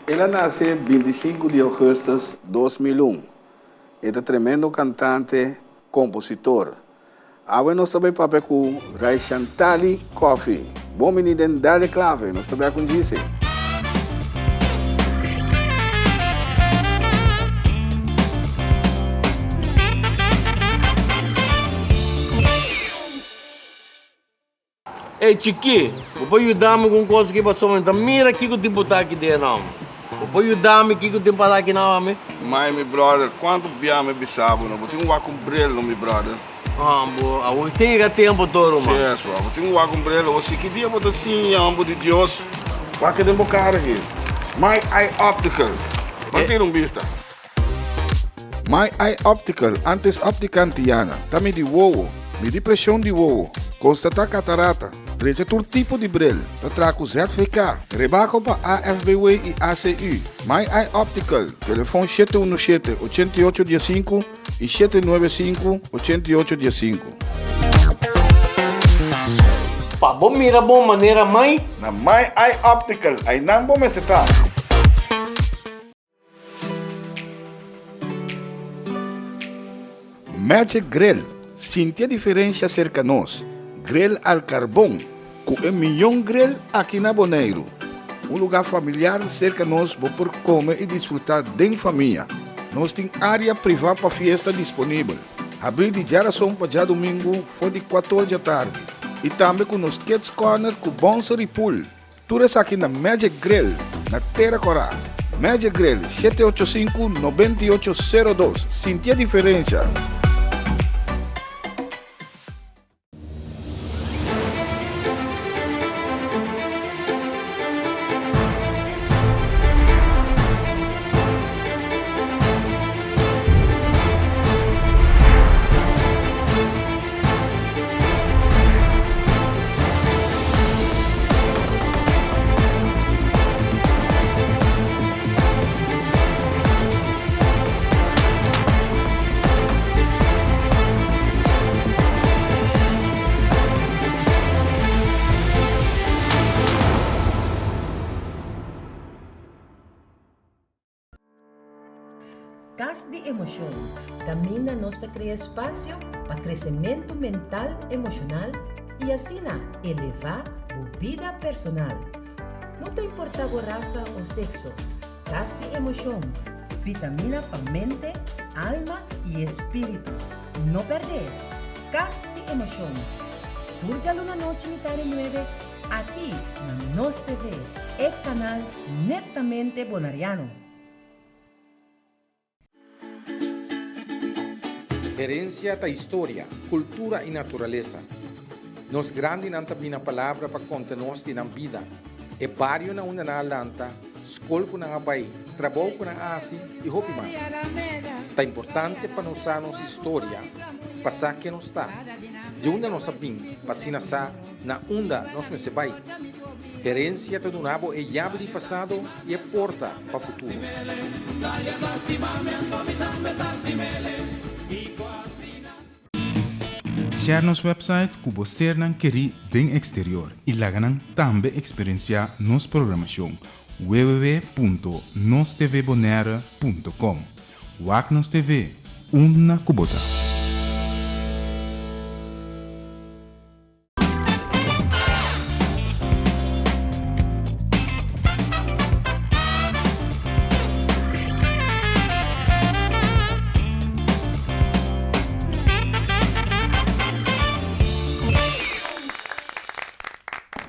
El a nase 25 di ougùstùs 2001. E ta tremendo kantante, kompositor. Awe nos ta bai papia ku Raishantali Coffie. Bon bini den Dale Clave, nos ta bai ku djise. Ey chikí, bo por yuda mi ku un kos aki pasobra mi ta mira kiko tin por ta aki den nan. Bo por yuda mi kiko tin para aki nan ami? Mai mi brother, kuantu bia mi bisa bo no, bo tin un wak un bril no mi brother. Ah bo, awor sin yega tempo tur ruman. Si es bo tin un wak un bril, awor si ki dia bo ta siña homber di Dios? Wak den bo kara aki. My Eye Optical, ban tira un bista. My Eye Optical, antes Optica Antiana, ta midi wowo, midi presion di wowo, constata catarata, drecha tur tipo di bril, ta traha cu ZVK, rebaho pa AFBW y ACU. My Eye Optical, telefon 717 88 15 y 795 88 15. Pa bo mira bo manera mai. Na My Eye Optical, aynan bo mester ta. Magic Grill, Sinti e diferencia cerca nos. Grill al carbon, cu e miyon grill aki na Boneiru. Un lugar familiar cerca nos bo por come y disfruta den famia. Nos tin area priva pa fiesta disponibel. Habri di djarason pa djadumingu for di cuator djatardi. Y tambe cu nos Kids Corner cu bouncer y pool. Tur esaki na Magic Grill na Tera Kòrá. Magic Grill, 785 9802. Sinti e diferensha! Kas di Emoshon, kaminda nos ta krea espasio pa kresementu mental emoshonal i asina elevá bo bida personal. No ta importá bo rasa o sekso, Kas di Emoshon, vitamina pa mente, alma i espíritu. No pèrdè! Kas di Emoshon, tur djaluna nochi mitar di nuebe aki na Nos TV, e kanal netamente bonariano. Herencia ta historia, cultura y naturalesa. Nos grandinan ta bina palabra pa conta nos di nan bida, e bario na unda nan a lanta, scol cu nan a bay, trabou cu nan a haci y hopi mas. Ta importante pa nos sa nos historia pa sa ken nos ta, di unda nos a bin pa asina sa na unda nos mester bai. Herensia ta duna bo e yabi di pasado i e porta pa futuro. Share nos website ku bo sernan kerí den eksterior i laga nan tambe eksperensiá nos programashon www.nostvbonaire.com. Wak nos TV, unda ku bo ta.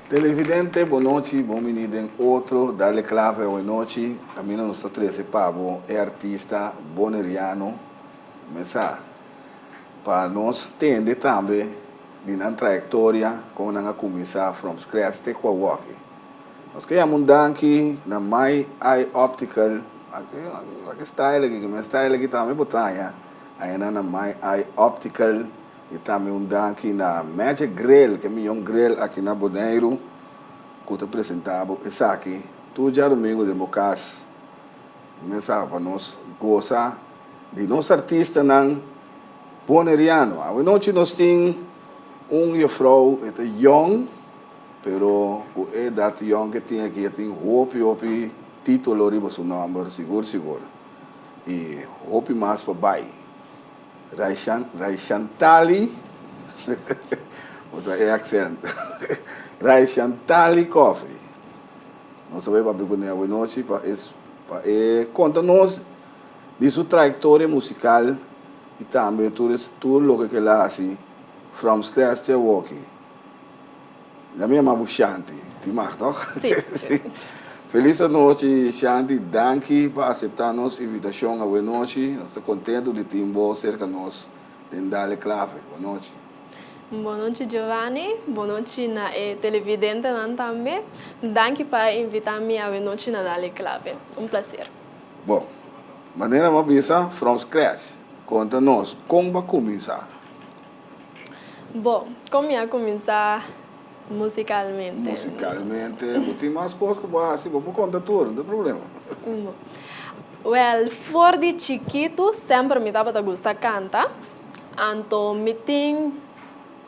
Televidente bo nochi, bon bini den otro Dale Clave awe nochi, kaminda nos ta trese pa bo e artista boneriano mesa pa nos tende tambe di nan trayectoria con nan a cuminsa from scratch te cu awoki. Nos ke yama un danki na My Eye Optical, aki style aki, ki men style aki tambe bo ta haña aña na My Eye Optical y tambe un danki na Magic Grill, ke miyon grill aki na Boneiru cu ta presenta bo esaki tur djadomingo den bo cas. Mesa pa nos gosa di nos artistanan Boneriano. Awe nochi nos tin un jefrouw, e ta yong, pero ku e edat yong ke tin aki e tin hopi hopi título riba su nòmber sigur sigur i hopi mas pa bai. Raishan Raishantali Bo sa e accent Raishantali Coffee Nos ta bai papia kuné awenochi pa e pa e konta nos di su trayektoria musikal i tambe tur es tur loke ke el a hasi from scratch te awoki. Ya mi yama bo Shanti, ti mag toch? Sí. Sí. Felis anochi Shanti, danki pa aseptá nos invitashon awenochi. Nos ta kontentu di tin bo serka nos den Dale Clave. Bonochi. Bonochi Giovanni, bonochi na e televidentenan tambe. Danki pa invitá mi awenochi na Dale Clave. Un plaser. Bon, manera bo a bisa from scratch, konta nos kon bo a kuminsá? Bo, kon mi a kuminsá musikalmente? Musikalmente, bo tin mas kos ku bo a hasi, bo por konta tur, no ta problema. Bo, wèl, for di chikitu semper mi tabata gusta kanta, anto mi tin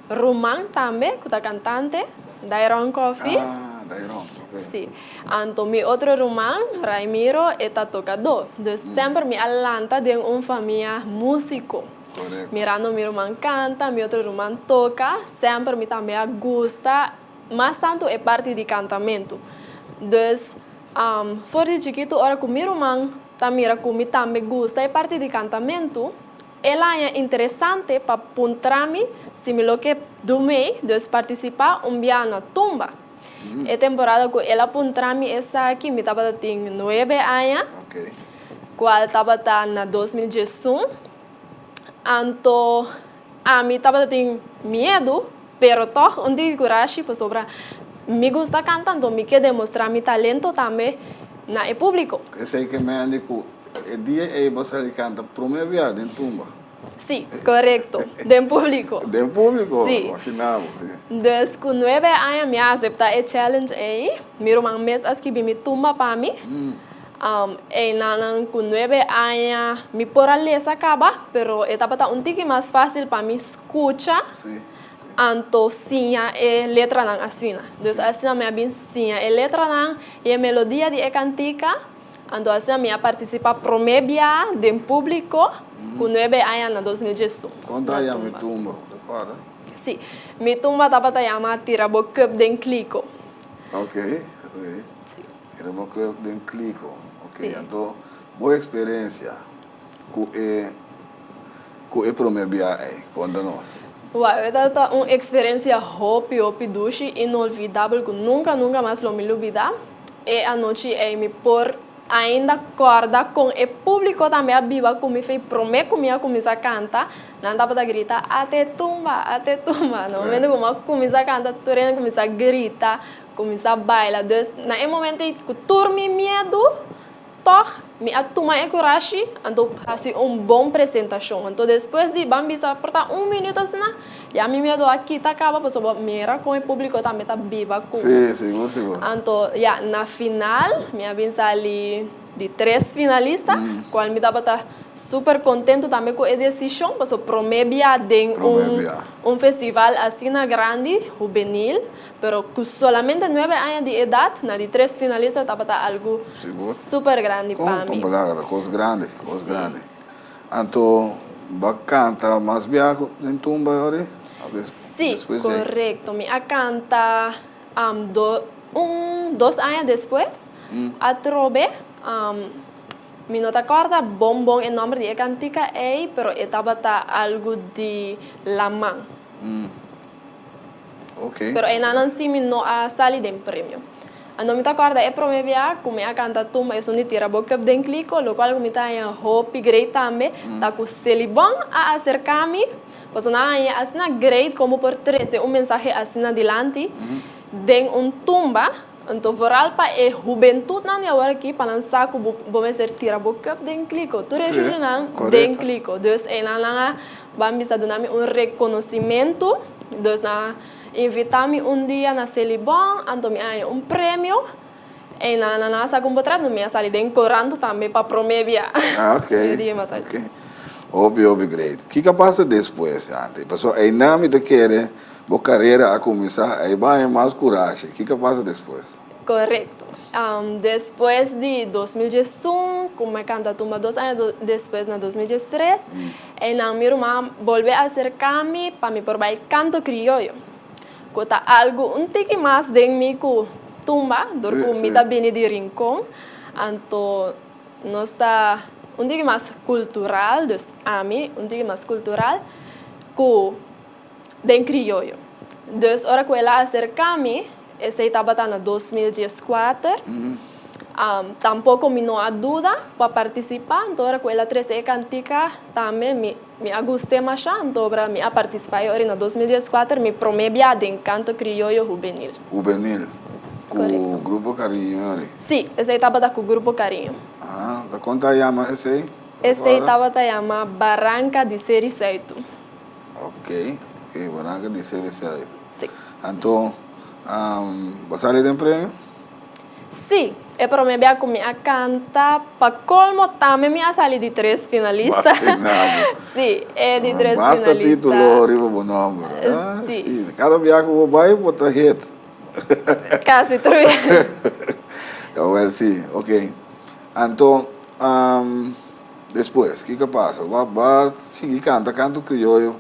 ruman tambe ku ta kantante, Dairon Coffie. Ah, Dairon, ok. Si, anto mi otro ruman, Raimiro, e ta tokadó. Dus semper mi a lanta den un famia músiko. Correcto. Mirando mi ruman canta, mi otro ruman toca, semper mi tambe a gusta, mas tanto e parti di cantamento. Dus, for di chikito ora cu mi ruman ta mira cu mi tambe gusta e parti di cantamento, el a haña interesante pa puntra mi si mi lo ke dumey, dus participa un bia na tumba. E temporada cu el a puntra mi esaki mi tabata tin nuebe aña, cual tabata na 2011. Anto ami tabata tin miedu, pero tog un tiki kurashi pasobra mi gusta kanta anto mi ke demostrá mi talento tambe na e públiko. Esei ke mende ku e dia ei bo sali kanta promé bia den tumba? Sí, korekto, den públiko. Den públiko? Sí. Imaginá bo, sí. Dus ku nuebe aña mi a aseptá e challenge ei, mi ruman mes a skibi mi tumba pa mi. Einanan ku nuebe aña mi por a lesa kaba, pero e tabata un tiki mas fásil pa mi skucha anto siña e letranan asina. Dus asina mi a bin siña e letranan i e melodia di e kantika, anto asina mi a partisipá promé bia den públiko ku nuebe aña na 2011. Kon ta yama e tumba, bo ta kòrda? Sí, mi tumba tabata yama Tira bo kùp den kliko. Ok, ok. Era bo club den Clico. Ok, anto bo experiencia cu e cu e prome bia ey, conta nos. Wao, e tabata un experiencia hopi hopi dushi, inolvidabel cu nunca nunca mas lo mi lubida. E anochi ey mi por ainda corda con e publico tambe a biba cu mi fey prome cu mi a cuminsa canta, nan tabata grita ate tumba, ate tumba. Na momento cu mi a cuminsa canta tur hende a cuminsa grita. Kuminsá baila. Dus na e momento ei ku tur mi miedu, tòg mi a tuma e kurashi anto hasi un bon presentashon. Anto despues di ban bisa por ta un minuut asina, ya mi miedu a kita kaba pasobra mira kon e públiko tambe ta biba ku mi. Sí, sigur, sigur. Anto ya, na final mi a bin sali di tres finalista, kual mi tabata super kontentu tambe ku e desishon, pasobra promé bia den un un festival asina grandi, hubenil, Pero cu solamente nuebe aña di edad, na di tres finalista tabata algu super grandi pa mi. Con palabra, cos grandi, cos grandi. Anto bo a canta mas bia den tumba ori? Si, corecto. Mi a canta un, dos aña despues, atrobe. Mi no ta corda bon bon e nomber di e cantica ey, pero e tabata algu di laman. Ok. Pero enanan si mi no a sali den premio. Anto mi ta corda e prome bia cu mi a canta tumba esun di tira bo cup den clico, locual cu mi ta haña hopi great tambe, ta cu Selibon a acerca mi, pasobra nan a haña asina great como por trece un mensahe asina dilanti den un tumba, anto vooral pa e hubentudnan di awor aki pa nan sa cu bo bo mester tira bo cup den clico, tur e shushunnan den clico. Dus enan nan a Ban bisa duna mi un reconocimento, dus nan a invita mi un dia na Selibon, anto mi a haña un premio, en nan nan a saca un potret, mi a sali den corant tambe pa prome bia. Ah, ok, E dia mi a sali. ok. Hopi, hopi great. Kiko a pasa despues, Yanti? Pasobra einan mi ta kere bo carera a cuminsa, ei ban haña mas curashi. Kiko a pasa despues? Correcto. Despues di 2011, ku mi a kanta tumba dos aña despues na 2013, einan mi ruman bolbe aserká mi pa mi por bai kanto krioyo, ku ta algu un tiki mas den mi ku tumba, dor ku mi ta bini di Rincon, anto nos ta un tiki mas kultural, dus ami un tiki mas kultural ku den krioyo. Dus ora ku el a aserká mi, esei tabata na 2014, tampoko mi no a duda pa partisipá, anto ora ku el a trese e kantika tambe mi mi a gust'é mashá, anto obra mi a partisipá e ora na 2014 mi promé bia den kanto krioyo hubenil. Hubenil, ku Grupo Cariño ori? Sí, esei tabata ku Grupo Cariño. Aha, ta kon ta yama esei? Esei tabata yama Baranka di Seri Seitu. Ok, ok, Baranka di Seri Seitu. Sí. Anto, bo sali den premio? Sí, e prome bia ku mi a kanta, pa kolmo tambe mi a sali di tres finalista. Imagina bo. Sí, e di tres Basta finalista. titulo riba bo nomber. Ah, Sí. sí. Kada bia ku bo bai, bo ta hit. Kasi tur bia. Awel sí, ok. Anto, despues, kiko a pasa? Bo a sigui kanta kantu krioyo,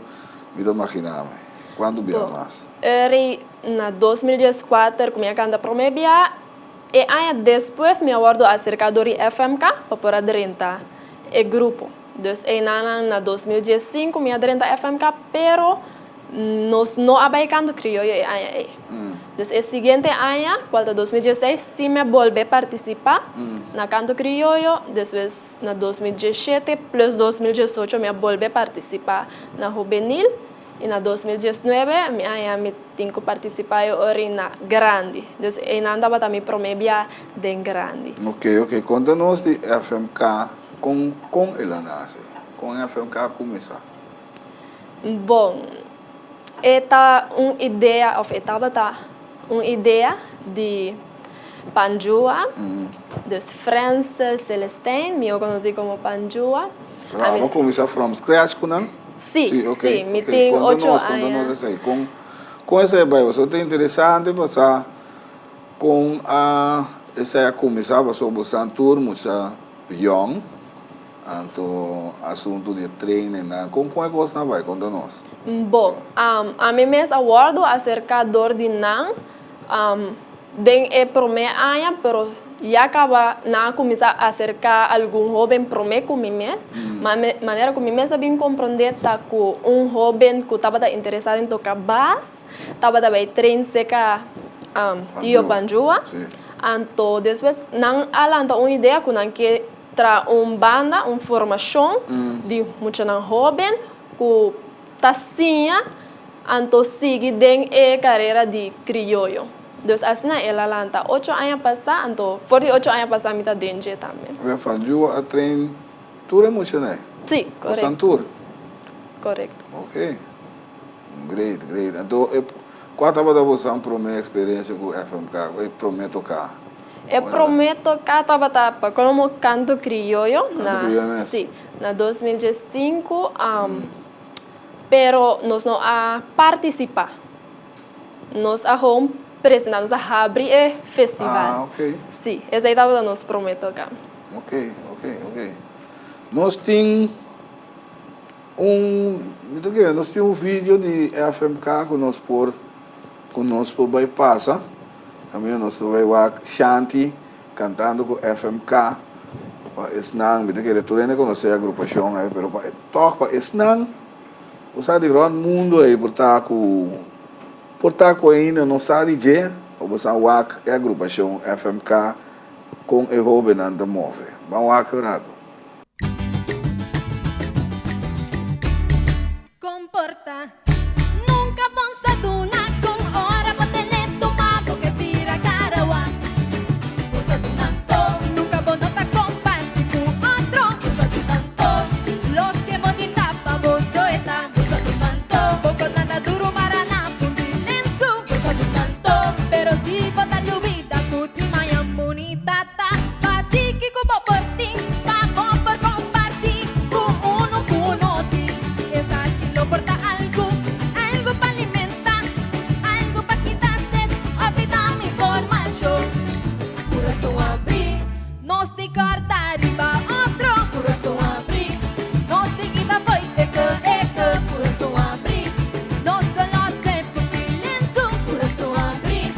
mi ta magina mi. Kuantu bia mas? Eri na 2014 ku mi a kanta prome bia, e aña despues mi a wòrdu aserká dor di FMK pa por a drenta e grupo. Dus einanan na 2015 mi a drenta FMK, pero nos no a bai kantu krioyo e aña ei. Dus e siguiente aña, kual ta 2016, sí mi a bolbe partisipá na kantu krioyo, despues na 2017 plus 2018 mi a bolbe partisipá na hubenil. I na 2019 mi haña mi tin ku partisipá e ora na grandi. Dus einan tabata mi promé bia den grandi. Ok, ok. Konta nos di FMK, kon kon el a nase? Kon FMK a kuminsá? Bon, e ta un idea òf e tabata un idea di Panjua, dus Frensel Celestijn, mihó konosí komo Panjua. Pero abo a kuminsá from scratch ku nan? Sí, Sí, ok, sí, mi ok. tin Konta ocho nos, konta nos aña. esei. Kon, kon esei a bai? Pasobra ta interesante pa sa kon a esei a kuminsá, pasobra bo san tur mucha yòn, anto asuntu di e trainingnan, kon kon e kosnan a bai? Konta nos. Bo, ami mes a wòrdu aserká dor di nan Den e promé aña, pero ya kaba nan a kuminsá aserká algun hóben promé ku mi mes. Ma manera ku mi mes a bin komprondé ta ku un hóben ku tabata interesá den toka bas tabata bai train serka Tio Panjua. Anto despues nan a lanta un idea ku nan ke traha un banda, un formashon di muchanan hóben ku ta siña anto sigui den e karera di krioyo. Dus asina el a lanta ocho aña pasá, anto for di ocho aña pasá mi ta den dje tambe. Oke, Fanjua a train tur e muchanan? Sí, Pasan korekto. tur? Korekto. Oke, great, great. Anto e kua tabata bosan promé eksperensia ku FMK, e promé toká? E promé toká tabata pa komo kanto krioyo Kanto na, krioyo mes? sí, na 2015. Pero nos no a partisipá. Nos a gewoon presentá, nos a habri e festival. Ah, ok. Sí, esei tabata nos promé toká. Ok, ok, ok. Nos tin un, mi ta kere nos tin un video di FMK ku nos por, ku nos por bai pasa. Kaminda nos ta bai wak Shanti kantando ku FMK. Pa esnan, mi ta kere tur hende konosé e agrupashon ei, pero pa e tòg pa esnan ku sa di rònt mundu ei por ta ku por ta ku ainda no sa di dje, pa bo sa wak e agrupashon FMK kon e hóbennan ta move. Ban wak un ratu. Comporta. Nunca bon sa duna con ora bo tene tuma bo ke bira karawa. Bo sa duna to. Nunca bo no ta comparti cu otro. Bo sa duna to. Loke bo tin ta pa bo so e ta. Bo sa duna to. Bo con nada duro mara na punti lensu. Bo sa duna to. Pero si bo ta lubida cu tin maña bunita ta pa tiki cu bo por tin pa bo. Nos tin kòrta riba otro. Kurason abrí. Nos tin kita fo'i eke eke. Kurason abrí. Nos ta lòs e puti lensu. Kurason abrí.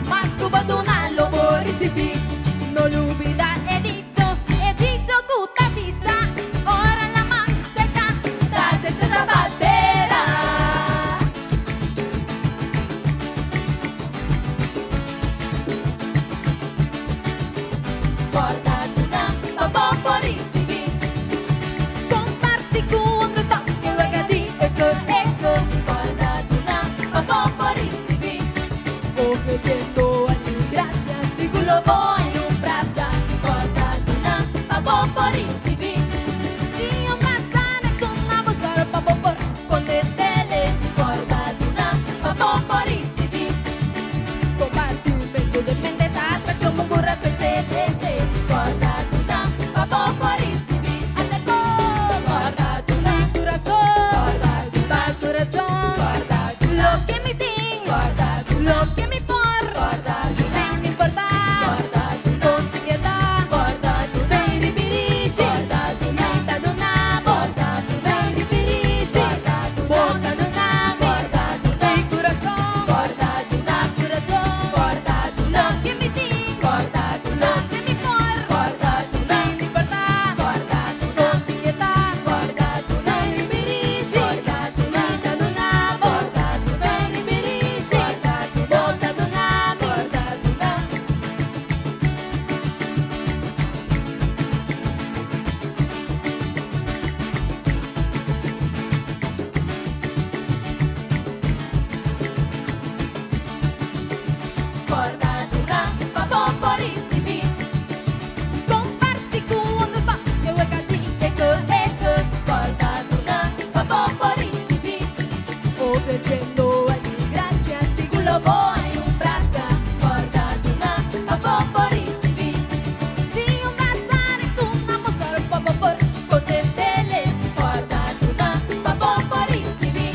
Mas ku bo duna lo bo risibí. No lubidá e dicho, e dicho ku ta bisa, Ora laman seka, ta tristesa pa tera. Corda duna pa bo por ricibi. Comparti cu otro ta e wega di eke eke. Corda duna pa bo por ricibi. Ofreciendo algun gracia, sigur lo bo hay un brasa. Corda duna pa bo por ricibi. Si un brasa na tuma bo sor pa bo por contestele. Corda duna pa bo por ricibi. Compartimento de mente ta atraccion bo curason excelente. Corda duna pa bo por ricibi. Acerco. Corda duna curason. Corda duna curason. Corda duna loke mi tin. Corda duna loke mi por. Corda duna sin importa. Corda duna con keda. Corda duna sin ripirishi. Corda duna mi ta duna bo. Corda duna sin ripirishi. Corda duna bo ta duna mi. Corda duna mi curason. Corda duna curason. Corda duna loke mi tin. Corda duna loke mi por. Corda duna sin importa. Corda duna con keda. Corda duna sin ripirishi. Corda duna mi ta duna bo. Corda duna sin ripirishi. Corda duna bo ta duna mi. Corda duna. Corda duna pa bo por ricibi. Comparti cu otro ta e wega di eke eke. Corda duna pa bo por ricibi. Ofreciendo algun gracia, sigur lo bo hay un brasa. Corda duna pa bo por ricibi. Si un brasa retuna mostra pa bo por contestele. Corda duna pa bo por ricibi.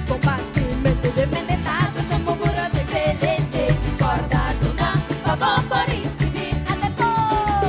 Compartimento de mente ta atraccion bo curason excelente. Corda duna pa bo por ricibi. Anda ko.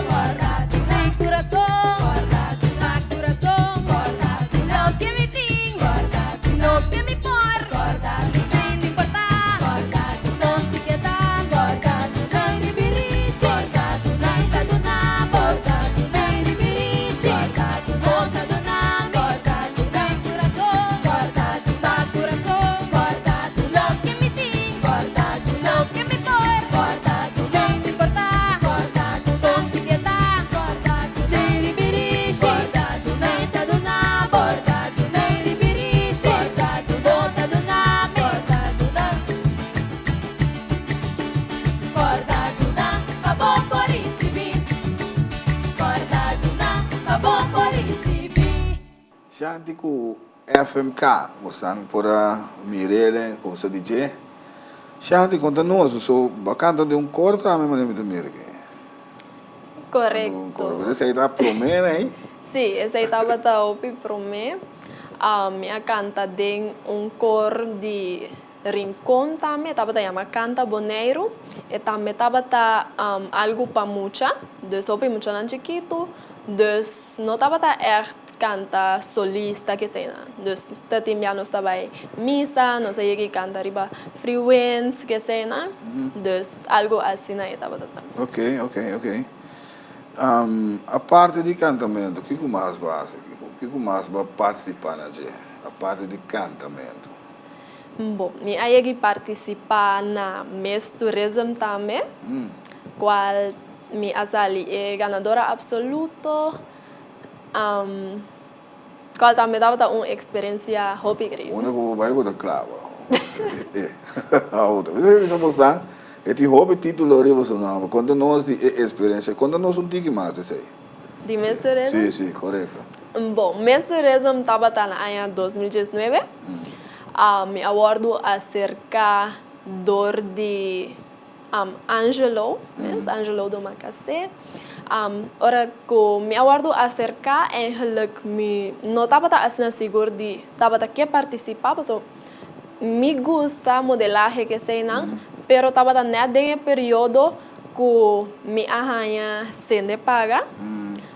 Corda duna mi curason. Corda duna curason. Corda duna loke mi tin. Corda duna loke mi por. Corda duna sin importa. Corda duna con keda. Corda duna sin ripirishi. Corda duna mi ta duna bo. Corda duna sin ripirishi. Corda duna bo ta duna mi. Corda duna mi curason. Corda duna curason. Corda duna loke mi tin. Corda duna loke mi por. Corda duna sin importa. Corda duna con keda. Corda duna sin ripirishi. Corda duna mi ta duna bo. Corda duna sin ripirishi. Corda duna bo ta duna mi. Corda duna. Corda duna pa bo por ricibi. Corda duna pa bo por ricibi. Shanti ku FMK, bosan por a mir'el ku sa di dje. Shanti konta nos, so bo a kanta den un kor tambe manera mi ta mira aki. Korekto. Un kor, pero esei ta promé nei? Sí, esei tabata hopi promé. Mi a kanta den un kor di Rincon tambe, e tabata yama Kanta Boneiru. E tambe tabata algu pa mucha, dus hopi muchanan chikitu, dus no tabata ègt kanta solista keseinan. Dus ta tin bia nos ta bai misa, nos a yega i kanta riba Freewinds keseinan, dus algu asina e tabata tambe. Ok, ok, ok. Aparte di kantamentu, kiko mas bo hasi? Kiko mas bo a partisipá na dje, aparte di kantamentu? Bo, mi a yega i partisipá na Miss Tourism tambe, kual mi a sali e ganadora absoluto, kual tambe tabata un eksperensia hopi great. Unda ku bo bai bo ta klaba. Otro. Bisa bisa bo sa e tin hopi titulo riba su nomber. Konta nos di e eksperensia. Konta nos un tiki mas di esei. Di Miss Tourism? Si, si, korekto. Bo, Miss Tourism tabata na aña 2019. Mi a wòrdu aserká dor di Angelo, mes, Angelo Domacassé. Ora ku mi a wòrdu aserká, eigenlijk mi no tabata asina sigur di tabata ke partisipá, pasobra mi gusta modelahe keseinan, pero tabata nèt den e periodo. ku mi a haña sende paga,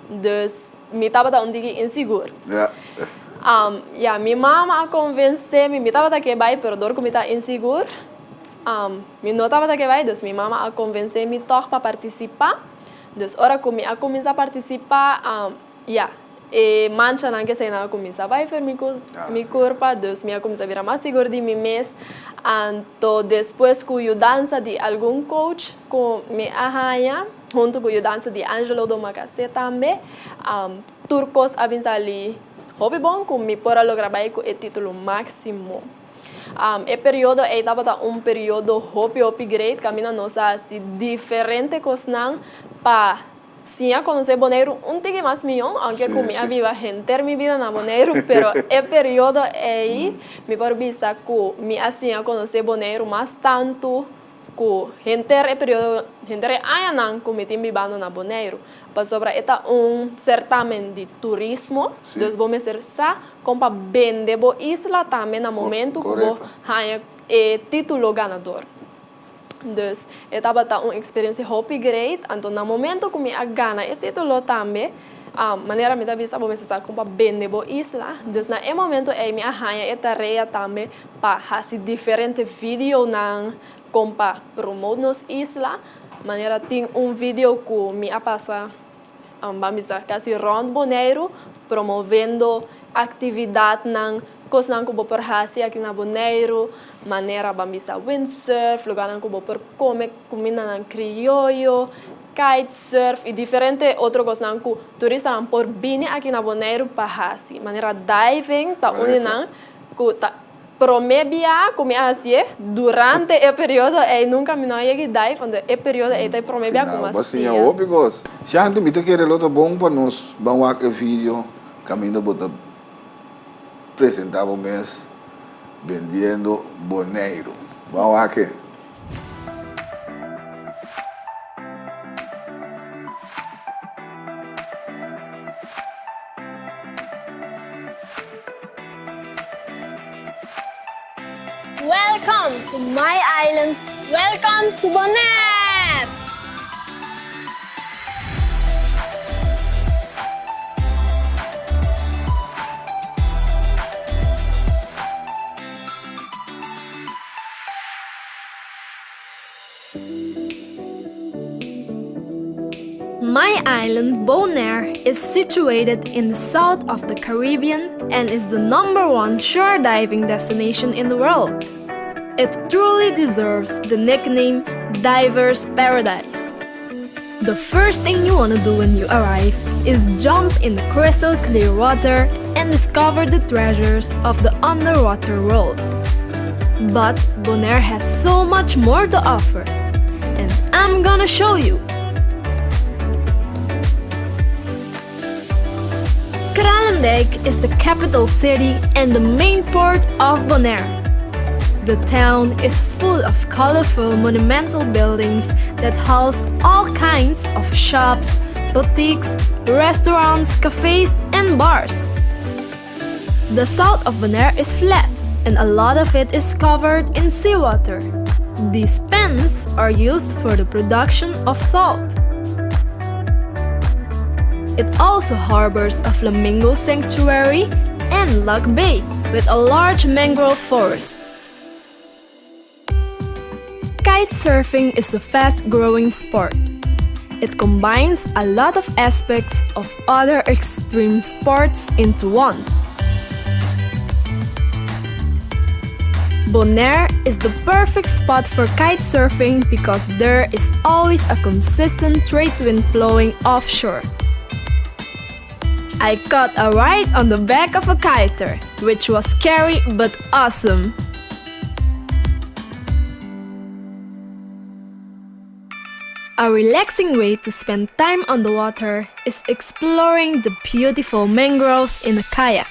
dus mi tabata un tiki insigur. Ya, mi mama a konvensé mi, mi tabata ke bai, pero dor ku mi ta insigur, mi no tabata ke bai, dus mi mama a konvensé mi tòg pa partisipá. Dus ora ku mi a kuminsá partisipá, ya, e manchanan ke eseinan a kuminsá bai for mi mi kurpa, dus mi a kuminsá bira mas sigur di mi mes. Anto despues ku yudansa di algun coach ku mi a haña, huntu ku yudansa di Angelo Domacassé tambe, tur kos a bin sali hopi bon ku mi por a logra bai ku e titulo máksimo. E periodo ei tabata un periodo hopi hopi great kaminda nos a hasi diferente kosnan pa siña konosé Boneiru un tiki mas mihó, aunke ku mi a biba henter mi bida na Boneiru, pero e periodo ei mi por bisa ku mi a siña konosé Boneiru mas tantu ku henter e periodo, henter e añanan ku mi tin bibando na Boneiru, pasobra e ta un sertamen di turismo, dus bo mester sa kon pa bende bo isla tambe na momento ku bo haña e titulo ganador. Dus e tabata un eksperensia hopi great, anto na momento ku mi a gana e titulo tambe, manera mi ta bisa bo mester sa kon pa bende bo isla, dus na e momento ei mi a haña e tarea tambe pa hasi diferente videonan kon pa promote nos isla, manera tin un video ku mi a pasa ban bisa kasi rònt Boneiru promovendo aktividatnan, kosnan ku bo por hasi aki na Boneiru, manera ban bisa windsurf, lugarnan ku bo por kome kumindanan krioyo, kitesurf i diferente otro kosnan ku turistanan por bini aki na Boneiru pa hasi, manera diving ta un di nan ku ta promé bia ku mi a hasié durante e periodo ei nunka mi no a yega dive anto e periodo ei ta e promé bia ku mi a Bo a siña siña. hopi kos. Shanti, mi ta kere lo ta bon pa nos ban wak e video kaminda bo ta presenta bo mes bendiendo Boneiru. Ban wak e. Welcome to my island, welcome to Bonaire! My island, Bonaire, is situated in the south of the Caribbean and is the number one shore diving destination in the world. It truly deserves the nickname Diver's Paradise. The first thing you want to do when you arrive is jump in the crystal clear water and discover the treasures of the underwater world. But Bonaire has so much more to offer, and I'm gonna show you. Kralendijk is the capital city and the main port of Bonaire. The town is full of colorful monumental buildings that house all kinds of shops, boutiques, restaurants, cafes and bars. The south of Bonaire is flat and a lot of it is covered in seawater. These pans are used for the production of salt. It also harbors a flamingo sanctuary and Lac Bay with a large mangrove forest. Kite surfing is a fast-growing sport. It combines a lot of aspects of other extreme sports into one. Bonaire is the perfect spot for kite surfing because there is always a consistent trade wind blowing offshore. I caught a ride on the back of a kiter, which was scary but awesome. A relaxing way to spend time on the water is exploring the beautiful mangroves in a kayak.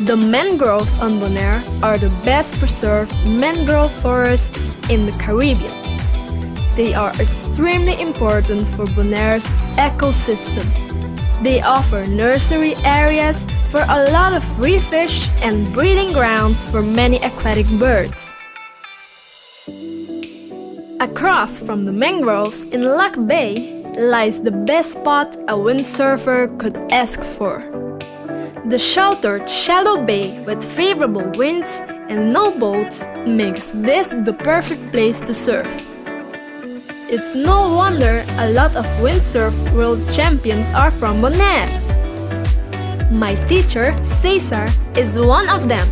The mangroves on Bonaire are the best preserved mangrove forests in the Caribbean. They are extremely important for Bonaire's ecosystem. They offer nursery areas for a lot of free fish and breeding grounds for many aquatic birds. Across from the mangroves in Lac Bay lies the best spot a windsurfer could ask for. The sheltered shallow bay with favorable winds and no boats makes this the perfect place to surf. It's no wonder a lot of windsurf world champions are from Bonaire. My teacher, Cesar, is one of them.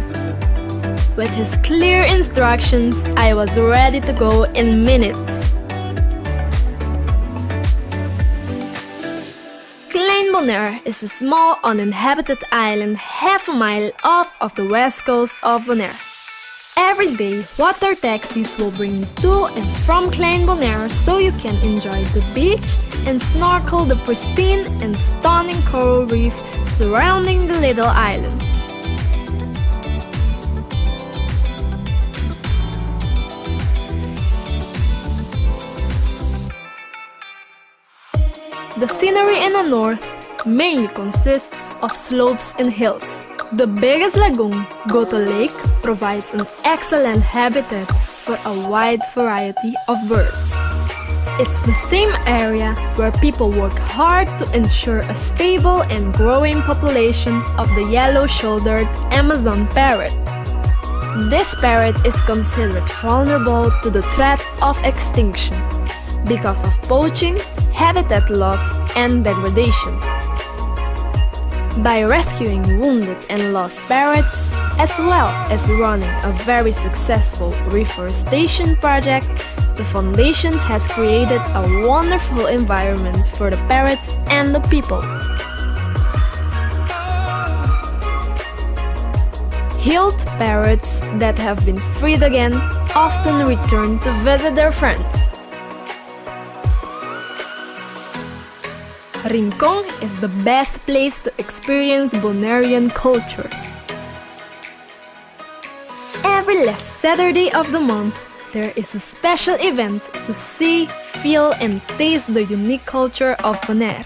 With his clear instructions, I was ready to go in minutes. Klein Bonaire is a small uninhabited island half a mile off of the west coast of Bonaire. Every day, water taxis will bring you to and from Klein Bonaire so you can enjoy the beach and snorkel the pristine and stunning coral reef surrounding the little island. The scenery in the north mainly consists of slopes and hills. The biggest lagoon, Goto Lake, provides an excellent habitat for a wide variety of birds. It's the same area where people work hard to ensure a stable and growing population of the yellow-shouldered Amazon parrot. This parrot is considered vulnerable to the threat of extinction because of poaching, habitat loss, and degradation. By rescuing wounded and lost parrots, as well as running a very successful reforestation project, the foundation has created a wonderful environment for the parrots and the people. Healed parrots that have been freed again often return to visit their friends. Rincon is the best place to experience Bonairean culture. Every last Saturday of the month, there is a special event to see, feel, and taste the unique culture of Bonaire.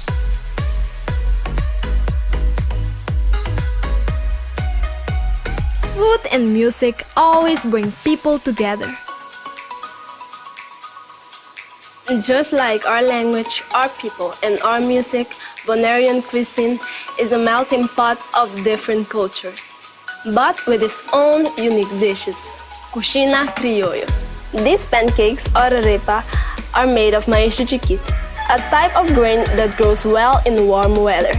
Food and music always bring people together. Just like our language, our people, and our music, Bonairean cuisine is a melting pot of different cultures, but with its own unique dishes. Cushina Criollo. These pancakes or arepa are made of maishi chiquito, a type of grain that grows well in warm weather.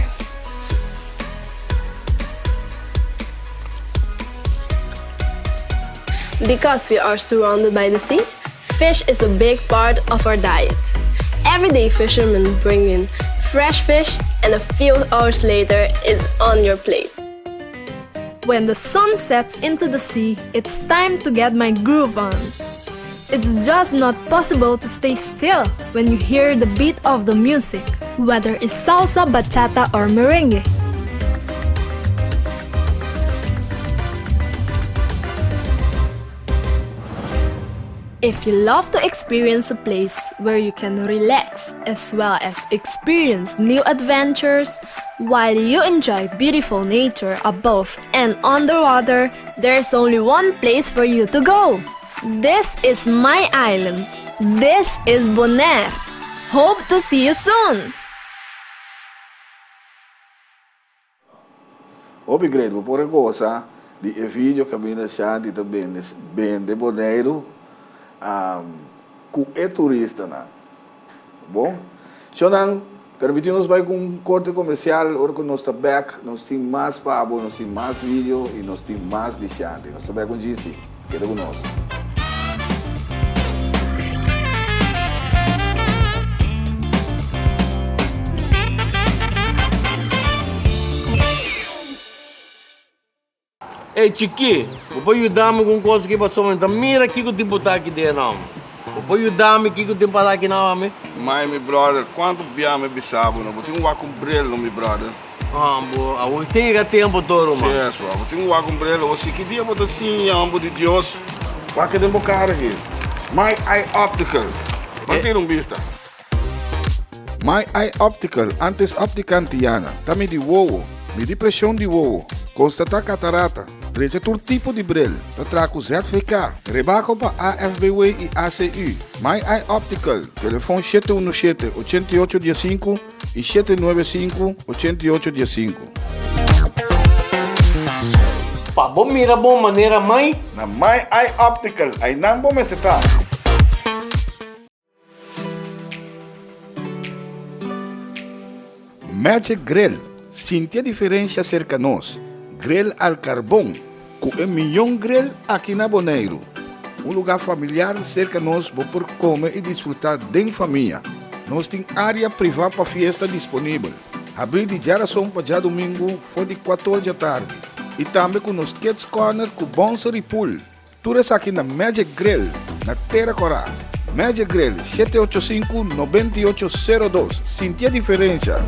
Because we are surrounded by the sea, fish is a big part of our diet. Every day fishermen bring in fresh fish and a few hours later is on your plate. When the sun sets into the sea, it's time to get my groove on. It's just not possible to stay still when you hear the beat of the music, whether it's salsa, bachata, or merengue. If you love to experience a place where you can relax as well as experience new adventures while you enjoy beautiful nature above and underwater, there's only one place for you to go. This is my island. This is Bonaire. Hope to see you soon. Hopi great, bo por a gosa di e video kaminda Shanti ta bende bende Boneiru ku e turistanan. Bon, shownan, permiti nos bai ku un korte komersial, ora ku nos ta bek nos tin mas pa bo, nos tin mas video i nos tin mas di Shanti. Nos ta bek un djisi, keda ku nos. Ey chikí, bo por yuda mi ku un kos aki pasobra mi ta mira kiko tin por ta aki den nan. Bo por yuda mi kiko tin para aki nan ami? Mai mi brother, kuantu bia mi bisa bo no, bo tin un wak un bril no mi brother. Ah bo, awor sin yega tempo tur ruman. Si eso, bo tin un wak un bril, awor si ki dia bo ta siña homber di Dios? Wak den bo kara aki. My Eye Optical, ban tira un bista. My Eye Optical, antes Optica Antiana, ta midi wowo, midi presion di wowo, constata catarata. Drecha tur tipo di bril. Ta traha ku ZVK. Rebaho pa AFBW i ACU. My Eye Optical. Telefon 717 88 15 i 795 88 15. Pa bo mira bo manera mai. Na My Eye Optical, einan bo mester ta. Magic Grill, sinti e diferencia cerca nos. Grill al carbon, cu e miyon grill aki na Boneiru. Un lugar familiar cerca nos bo por come y disfruta den famia. Nos tin area priva pa fiesta disponibel. Habri di djarason pa djadumingu for di cuator djatardi. Y tambe cu nos Kids Corner cu bouncer y pool. Tur esaki na Magic Grill na Tera Corá. Magic Grill, 785 9802. Sinti e diferencia!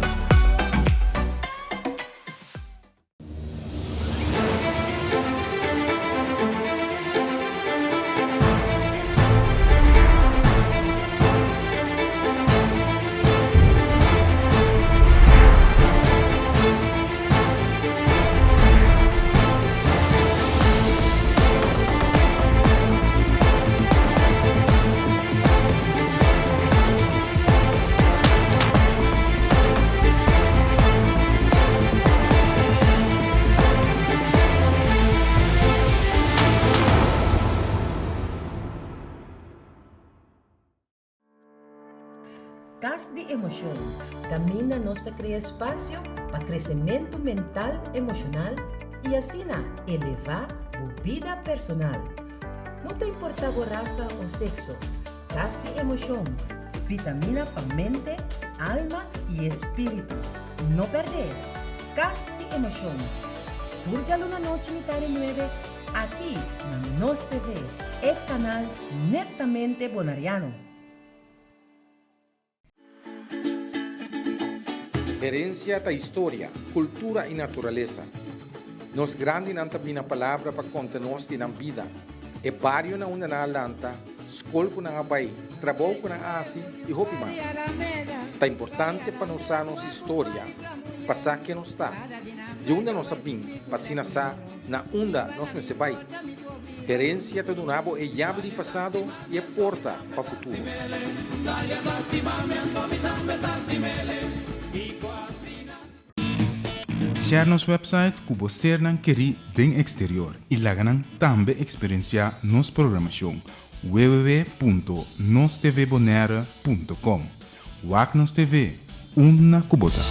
Kas di Emoshon, kaminda nos ta krea espasio pa kresementu mental, emoshonal i asina elevá bo bida personal. No ta importá bo rasa o sekso, Kas di Emoshon, vitamina pa mente, alma i espíritu. No pèrdè! Kas di Emoshon, tur djaluna nochi mitá di nuebe aki na Nos TV, e kanal netamente bonariano. Herencia ta historia, cultura y naturalesa. Nos grandinan ta bina palabra pa conta nos di nan bida, e bario na unda nan a lanta, scol cu nan a bay, trabou cu nan a haci y hopi mas. Ta importante pa nos sa nos historia, pa sa ken nos ta, di unda nos a bin pa asina sa na unda nos mester bai. Herencia ta duna bo e yabi di pasado y e porta pa futuro. Share nos website ku bo sernan kerí den eksterior i laga nan tambe eksperensiá nos programashon www.nostvbonaire.com. Wak nos TV, unda ku bo ta.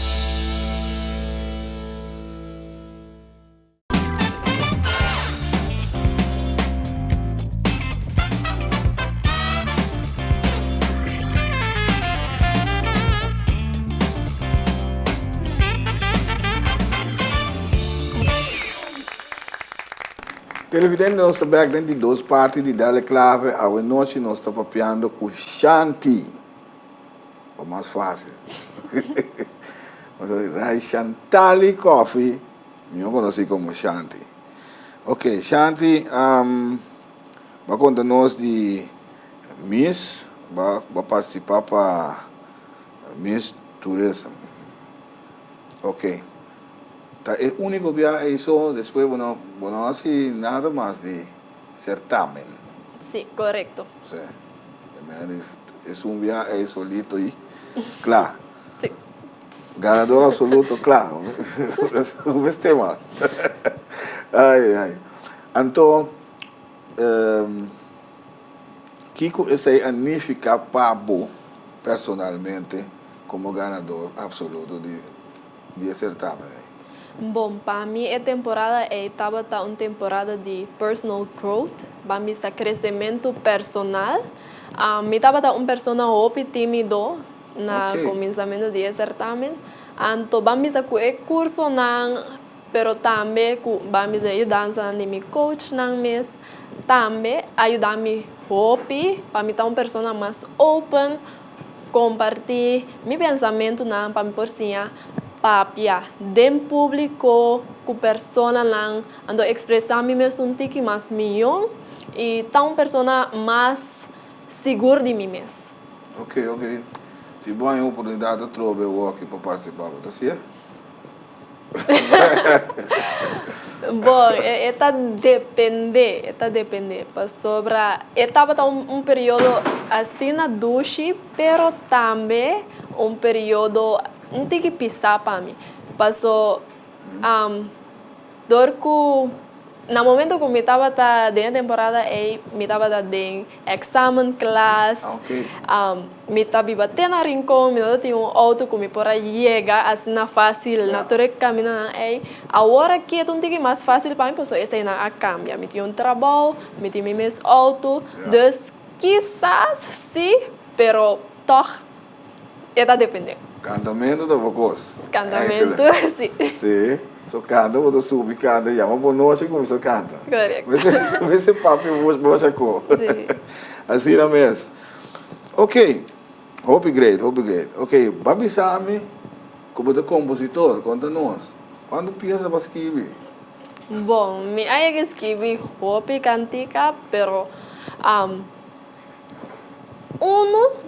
Televidente nos ta bek den di dos parti di Dale Clave awe nochi nos ta papiando cu Shanti pa mas facil Ray Shantali Coffee. Mihó konosí komo Shanti. Ok, Shanti, bo a konta nos di Miss, bo a partisipá pa Miss Tourism. Ok, ta e úniko biaha ei so, despues bo no bo no hasi nada mas di sertámen. Sí, korekto. Sí, esun biaha ei solito i kla. Sí. Ganador absoluto, claro. No mester mas. Ai, ai. Anto, um, kiko esei a nifica pa bo personalmente como ganador absoluto di, di e certamen ei? Bon, pa mi e temporada ei tabata un temporada di personal growth, ban bisa crecemento personal. Mi tabata un persona hopi timido, Na kuminsamentu di e sertamen, anto ban bisa ku e kursonan, pero tambe ku ban bisa e yudansanan di mi coachnan mes, tambe a yuda mi hopi pa mi ta un persona mas open, kompartí mi pensamentunan pa mi por siña papia den públiko ku personanan, anto ekspresá mi mes un tiki mas miyon i ta un persona mas sigur di mi mes. Ok, ok. Si bo haña oportunidat atrobe woki pa partisipá, bo ta sier? Bon, e ta depende, e ta depende. Pasobra e tabata un periodo asina dushi, pero tambe un periodo un tiki pisá pa mi. Paso, dor ku Na momento ku mi tabata den e temporada ei, mi tabata den examen klas, mi ta biba te na Rincon, mi no ta tin un outo ku mi por a yega asina fásil na tur e kamindanan ei. Awor aki e ta un tiki mas fásil pa mi pasobra eseinan a kambia. Mi tin un trabou, mi tin mi mes outo, dus kisas si, pero tòg E ta depende. Kantamentu ta bo kos. Kantamentu, si. Si. So kanta bo ta subi kanta yama bo nochi kuminsa kanta. Korekto. Mester papia bo shako. Si. Asina mes. Ok. Hopi great, hopi great. Ok, ba bisa mi ku bo ta kompositor, konta nos. Kuantu piesa bo a skibi? Bon, mi a yega skibi hopi kantika, pero unu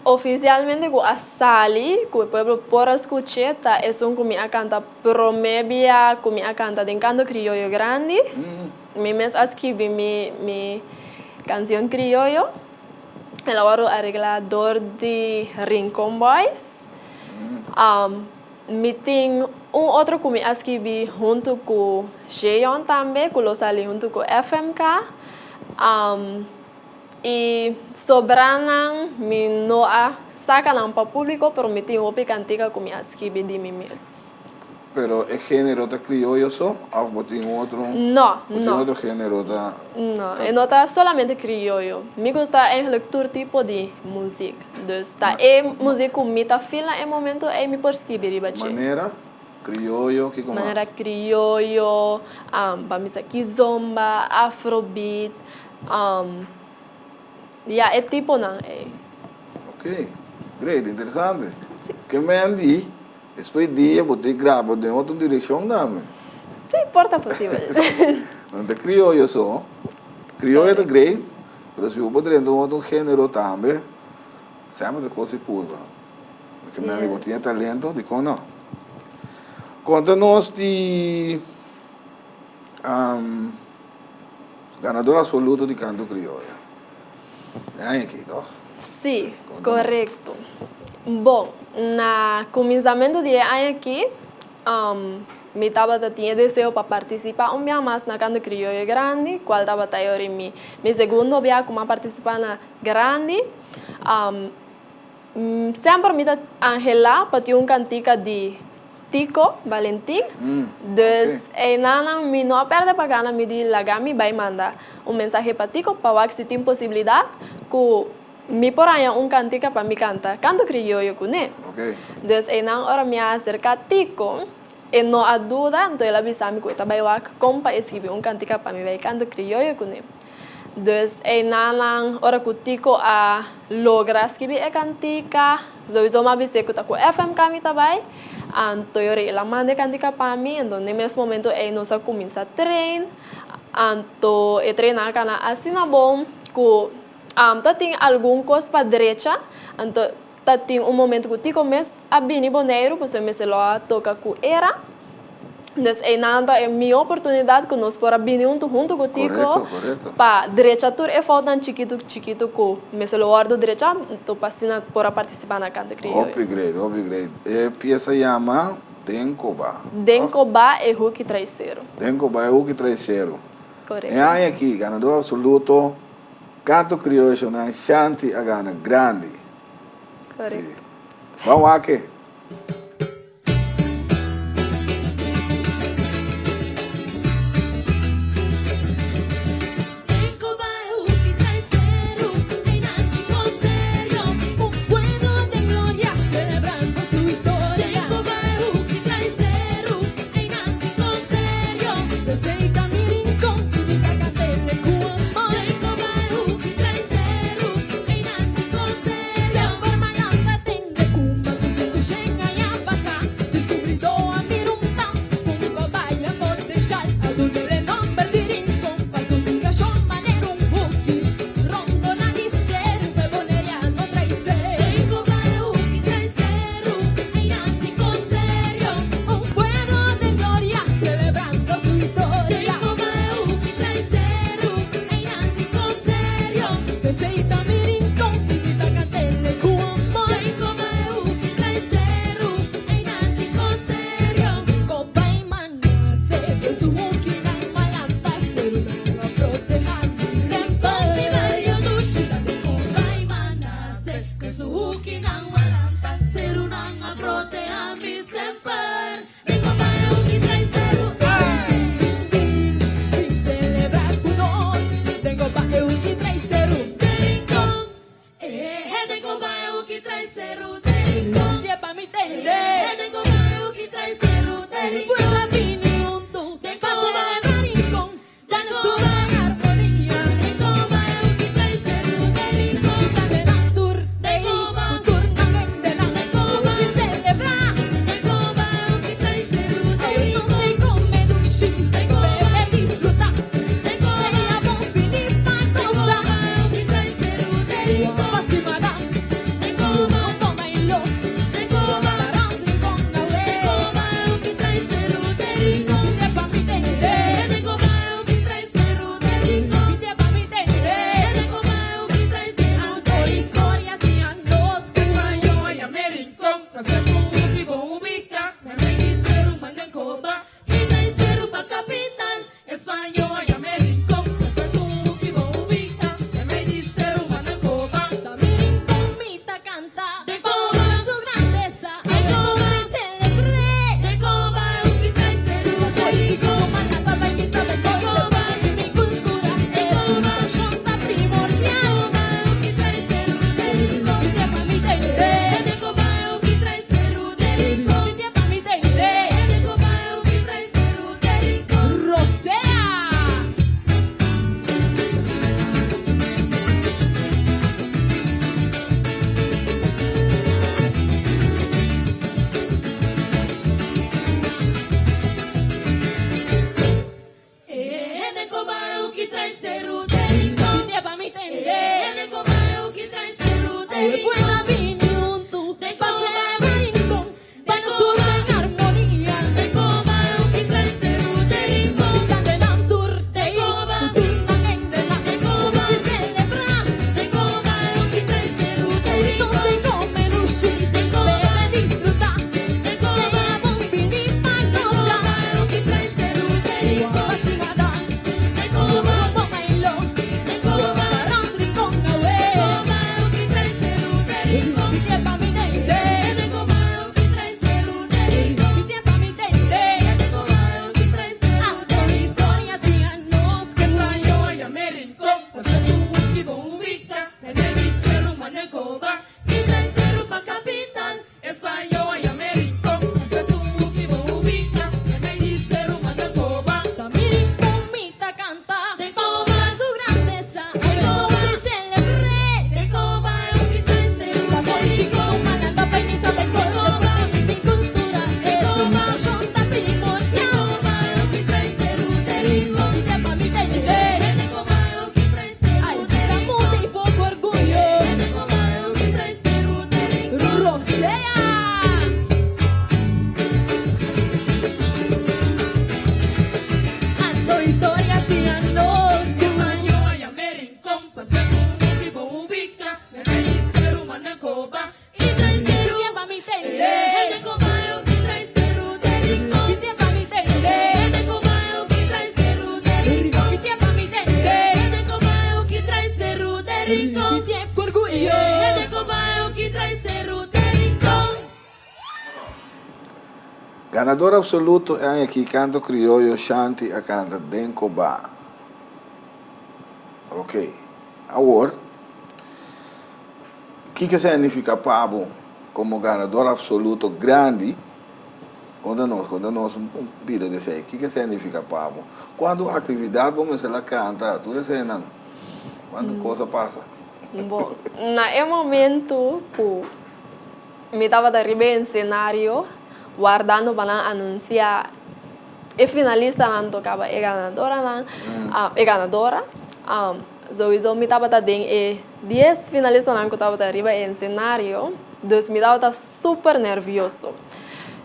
Ofisialmente ku a sali, ku e pueblo por a skuch'é, ta esun ku mi a kanta promé bia ku mi a kanta den Kanto Krioyo Grandi. Mi mes a skibi mi mi kansion krioyo. El a wòrdu areglá dor di Rincon Boys. Mi tin un otro ku mi a skibi huntu ku Jeon tambe, ku lo sali huntu ku FMK. E sobranan mi no a saca nan pa publico pero mi tin hopi cantica cu mi a skibi di mi mes. Pero e genero ta crioyo so of bo tin otro? No, Bo tin no. otro genero ta? No, e no ta solamente crioyo. Mi gusta eigenlijk tur tipo di muziek. Dus ta e muziek cu mi ta feel na e momento ey mi por skibi riba dje. Manera? Crioyo, kiko mas? Manera crioyo, pa misa kizomba, afrobeat. Ya e tiponan ei. Ok, great, interesante. Si. Ke men di, despues dia bo ta graba den otro direccion tambe. Si, por ta posibel. No ta crioyo so. Crioyo ta great, pero si bo por drenta un otro genero tambe, semper ta cos di purba. Ke men di bo tin e talento, dikon no? Konta nos di. Ganador absoluto di Canto Crioyo. E aña aki, toch? Sí, korekto. Bon, na kuminsamentu di e aña aki, mi tabata tin e deseo pa partisipá un bia mas na Canto Crioyo Grandi, kual tabata e ora mi mi segundo bia ku mi a partisipá na Grandi. Semper mi ta anhelá pa tin un kantika di Tico Valentin. Dus einanan mi no a pèrdè pa gana mi di laga mi bai manda un mensahe pa Tico pa wak si tin posibilidat ku mi por haña un kantika pa mi kanta kanto krioyo kuné. Dus einan ora mi a aserká Tico e no a duda anto el a bisa mi ku e ta bai wak kon pa e skibi un kantika pa mi bai kanta krioyo kuné. Dus einanan ora ku Tico a logra skibi e kantika, souiso mi a bis'é ku ta ku FMK mi ta bai, anto yora el a manda e kantika pa mi, anto n'e mes momento ei nos a kuminsá train, anto e trainnan a kana asina bon ku ta tin algun kos pa drecha, anto ta tin un momento ku Tico mes a bini Boneiru pasobra e mester lo a toka ku Era. Dus einan ta e mihó oportunidat ku nos por a bini huntu huntu ku Tico pa drecha tur e foutnan chikitu chikitu ku mester lo wòrdu drecha anto pa asina por a partisipá na Kante Krioyo. Hopi great, hopi great. E piesa yama Den Koba. Den Koba e Huki Traiseru. Den Koba e Huki Traiseru. Korekto. E aña aki ganador absoluto Kanto Krioyo nan Shanti a gana grandi. Korekto. Si. Ban wak e. Ganador absoluto e aña aki Canto Crioyo Shanti a canta den Cobá. Ok, awor kiko esei a nifica pa bo como ganador absoluto grandi? Konta nos, konta nos un pida di esei. Kiko esei a nifica pa bo? Cuanto actividad bo mester la canta? Tur eseinan, cuanto cos a pasa? Bo, na e momento cu Mi tabata riba e ensenario wardando pa nan anuncia e finalistanan tocaba e ganadoranan, e ganadora. Souiso mi tabata den e dies finalistanan cu tabata riba e ensenario, dus mi tabata super nervioso.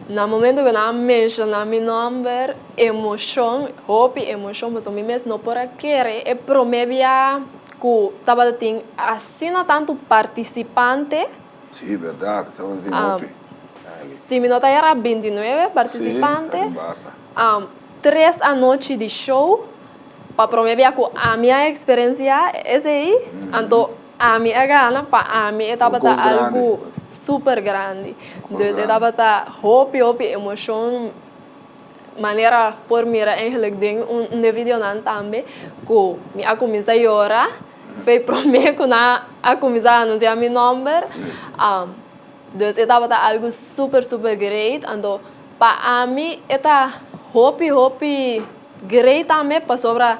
Na momento cu nan a menciona mi nomber, emocion, hopi emocion, pasobra mi mes no por a kere e prome bia cu tabata tin asina tanto participante. Sí, berdad, tabata tin hopi. Si mi no ta era bintinuebe participante. Sí, basta. Tres anochi di show pa prome bia cu ami a experiencia esey, anto ami a gana, pa ami e tabata algo super grandi. Dus e tabata hopi hopi emocion, manera por mira eigenlijk den un de videonan tambe cu mi a cuminsa yora. P'e promé ku nan a kuminsá anunsiá mi nòmber. Dus e tabata algu super super great. Anto pa ami e ta hopi hopi great tambe pasobra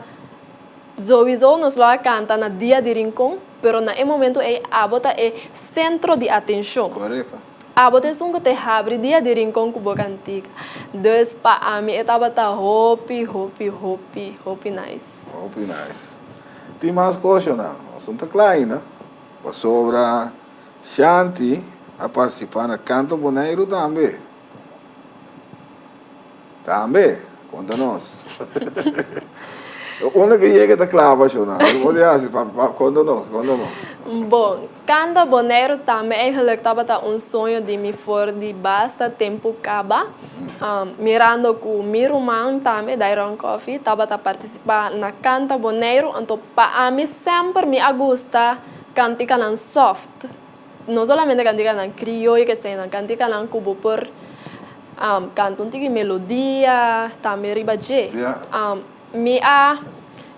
souiso nos lo a kanta na Dia di Rincon, pero na e momento ei abo ta e sentro di atenshon. Korekto. Abo ta esun ku ta habri Dia di Rincon ku bo kantika. Dus pa ami e tabata hopi hopi hopi hopi nice. Hopi nice. Tin mas koshonan, nos no ta kla ainda, pasobra Shanti a partisipá na Kanto Boneiru tambe. Tambe, konta nos. Unda ke yega ta klaba shona. Bo di hasi pa konta nos, konta nos. Bon, kanta Boneiru tambe eigenlijk tabata un soño di mi for di basta tempu kaba. Mirando ku mi ruman tambe, Dairon Coffie, tabata partisipá na Kanta Boneiru, anto pa ami semper mi a gusta kantikanan soft. No solamente kantikanan krioyo keseinan, kantikanan ku bo por kanta un tiki melodia tambe riba dje. Mi a,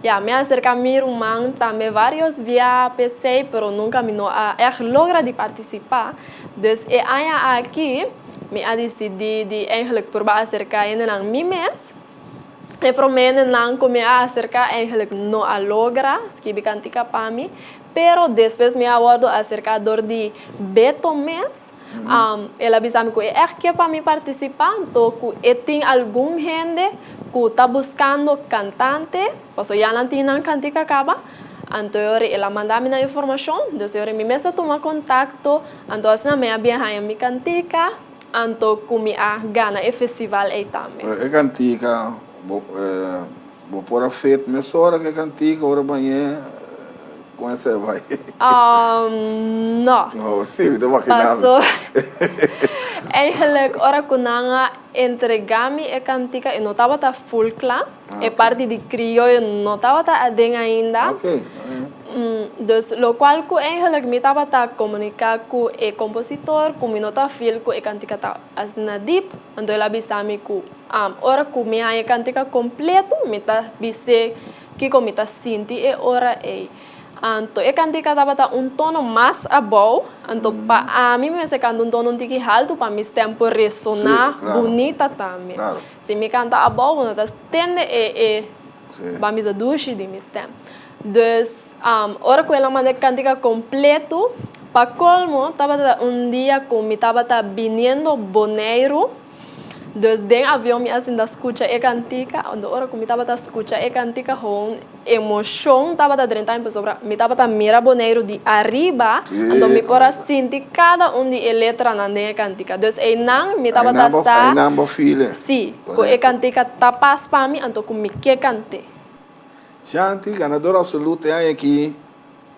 ya, mi a aserká mi ruman tambe vários bia p'esei, pero nunka mi no a ègt logra di partisipá. Dus e aña aki mi a disidí di eigenlijk purba aserká hendenan mi mes. E promé hendenan ku mi a aserká eigenlijk no a logra skibi kantika pa mi, pero despues mi a wòrdu aserká dor di Beto mes. El a bisa mi ku e ègt ke pa mi partisipá, anto ku e tin algun hende ku ta buskando kantante, pasobra ya nan tin nan kantika kaba, anto e ora el a manda mi nan informashon, dus e ora mi mes a tuma kontakto, anto asina mi a bien haña mi kantika, anto ku mi a gana e festival ei tambe. Pero e kantika bo bo por a fit mesora ku e kantika ora bañ'é kon esei a bai? No. No, si mi ta imaginá mi. Paso eigenlijk ora ku nan a entregá mi e kantika e no tabata ful kla, e parti di krioyo no tabata aden ainda. Dus lokual ku eigenlijk mi tabata komuniká ku e kompositor ku mi no ta feel ku e kantika ta asina dip, anto el a bisa mi ku ora ku mi haña e kantika kompleto mi ta bis'é kiko mi ta sinti e ora ei. Anto e kantika tabata un tono mas abou, anto pa ami mi mester kanta un tono un tiki haltu pa mi stem por resoná bunita tambe. Si mi kanta abou bo no ta tende e e ban bisa dushi di mi stem. Dus ora ku el a manda e kantika kompletu, pa kolmo tabata un dia ku mi tabata biniendo Boneiru, dus den avion mi a sinta skucha e kantika, anto ora ku mi tabata skucha e kantika hon emoshon tabata drenta mi pasobra mi tabata mira Boneiru di ariba, anto mi por a sinti kada un di e letranan den e kantika. Dus einan mi tabata sa si ku e kantika ta pas pa mi anto ku mi ke kant'é. Shanti, ganador absoluto e aña aki,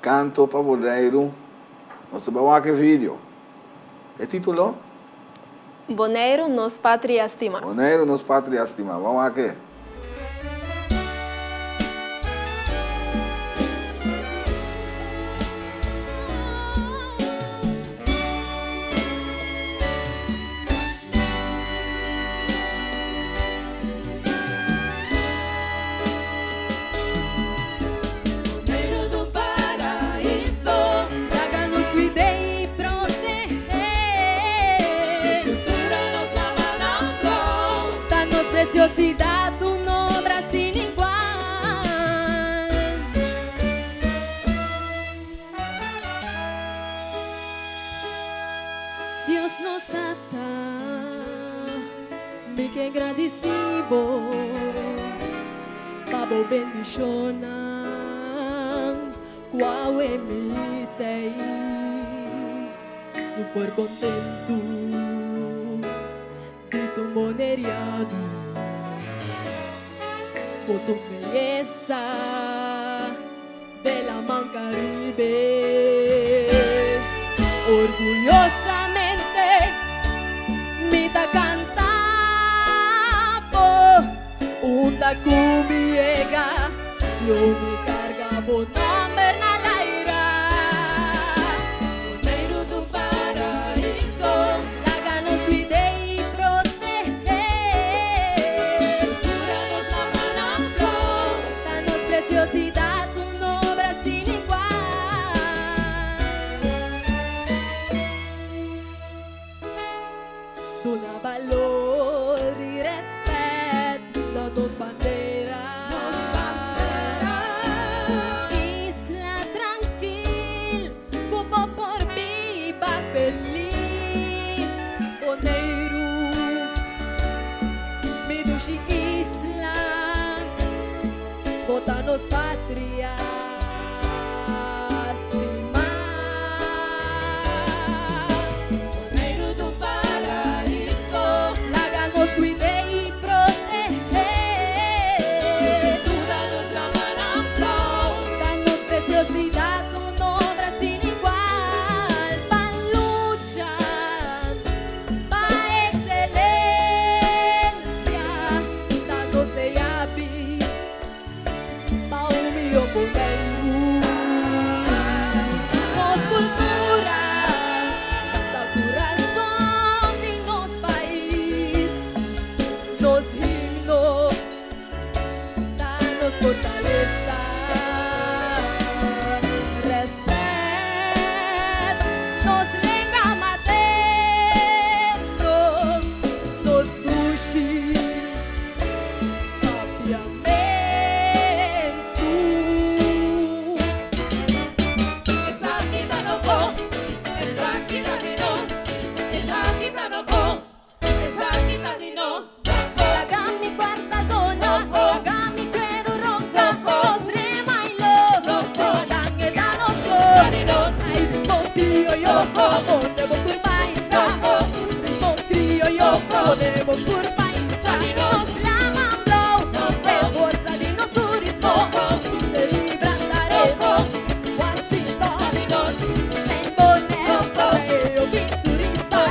Kanto pa Boneiru. Nos ta bai wak e video. E titulo? Boneiru, nos patria stimá. Boneiru, nos patria stimá. Ban wak e. Dios nos Tata, mi ke gradisí bo pa bo bendishonnan ku awe mi t'ei super kontentu di ta un boneriano. Bo ta un beyesa. De la man Caribe Orguyosamente mi ta canta bo Unda cu mi yega lo mi carga bo nomber na laira Boneiru ta un paraiso Laga nos cuid'e y proteh'e Nos cultura nos lama na flor Ta nos preciosidad un obra sin igual. Duna balor y respet na nos bandera. Un isla trankil cu bo por biba feliz. Boneiru, mi dushi isla. Bo ta nos patria stimá. Boneiru ta un paraiso. Laga nos kuid'é i proteh'é. Nos kultura, nos rama. Laga mi cuarta zona, laga mi cuero ronca, nos remailo, dan e da nos gol. Ay, ritmo criollo, pone bo curpa hincha. Ritmo criollo, pone bo curpa hincha. Nos laman blauw, e forsa di nos turismo. Seri Brandaris, Washington, Klein Bonaire, e hopi turista.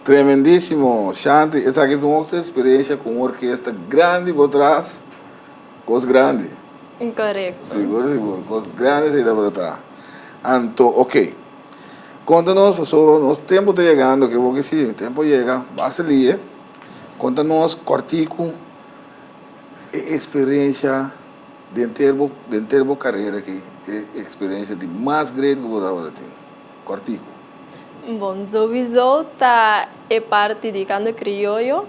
Tremendísimo, Shanti. Esaki ta un otro experiencia cu un orkesta grandi bo tras. Cos grandi. Correcto. Sigur, sigur. Cos grandi esaki tabata ta. Anto, ok. Conta nos, pasobra nos tempo ta yegando, ke bo ke si, tempo yega, basta lie. Conta nos cortico e experiencia den ter bo, den ter bo carera aki, e experiencia di mas great cu bo tabata tin. Cortico. Bon, sowieso ta e parti di canto crioyo.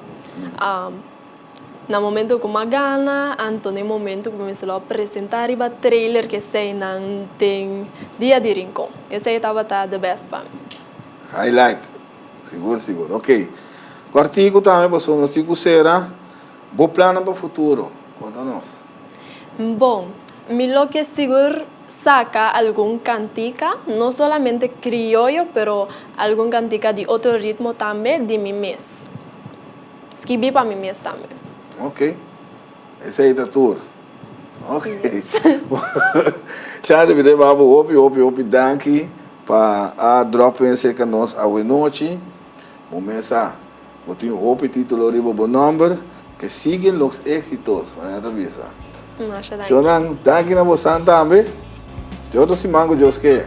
Na momento cu m'a gana, anto na e momento cu mi mester lo a presenta riba trailer cu eseinan den Dia di Rincon. Esei tabata the best pa mi. Highlight. Sigur, sigur. Ok. Cuartico tambe pasobra nos tin cu cera. Bo plannan pa futuro, conta nos. Bon, mi lo ke sigur saca algun cantica, no solamente crioyo, pero algun cantica di otro ritmo tambe di mi mes. Skibi pa mi mes tambe. Ok. Esey ta tur. Ok. Shanti, mi ta yama bo hopi, hopi, hopi danki pa a drop in cerca nos awe nochi. Bo mes sa, bo tin hopi titulo riba bo nomber, que siguen los éxitos, manera ta bisa. Masha danki. Shownan, danki na bosan tambe. Te otro siman cu Dios ke.